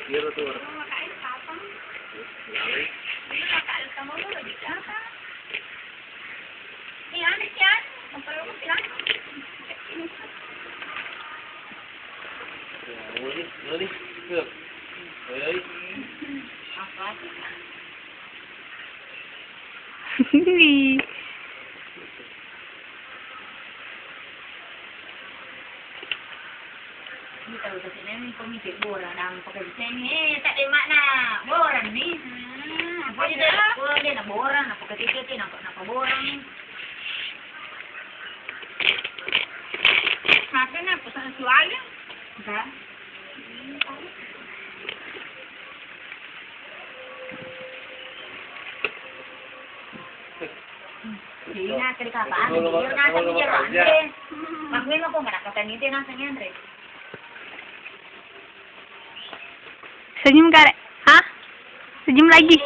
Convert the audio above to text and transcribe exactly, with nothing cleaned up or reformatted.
Iya, betul. Lalai. Ini tahu kasih neng, kau minta boran, nang pakai desain, eh, tak ada makna boran nih. Hmm, apa dia? Kau dia nak boran, apa kata dia, nak, nak boran nih. Makanya aku tak suara. Enggak. Jadi, nasa di kapaan, nasa di jero, Andre. Makuin aku mana kata ni, dia nasa ni, Andre. Senyum, Kak. Hah? Senyum lagi.